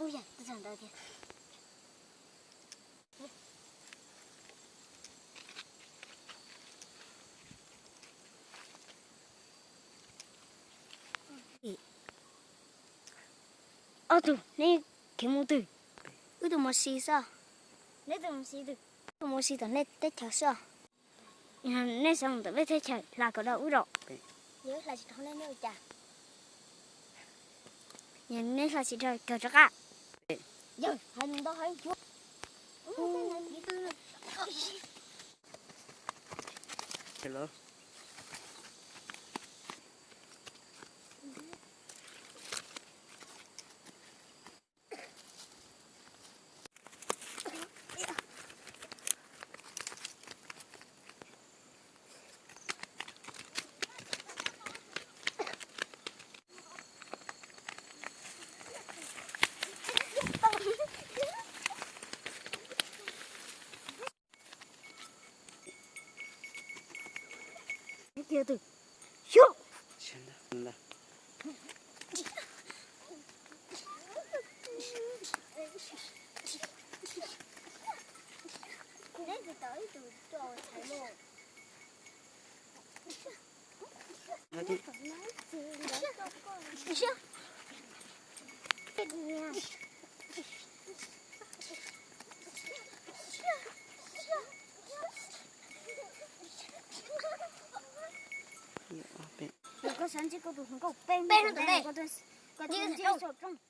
Ua cas txog ntawd tiag? Ob tug neb khiav mus twg? Wb tus mus si xwb. Neb tus mus si twg? Tus mus si tom nej teb chaws xwb. Neb xav mus tom peb teb chaws hla kom dhau wb los. Yog wb hla tsis dhau nej ua cas? Yog neb hla tsis dhau kawg rov qab. Yog hais mus ntau hais cuav. Kiag twg? Xyov. Koj sab ntsib koj tus hluas nkauj peb hnub tom ntej, koj tus ntsib saum rooj.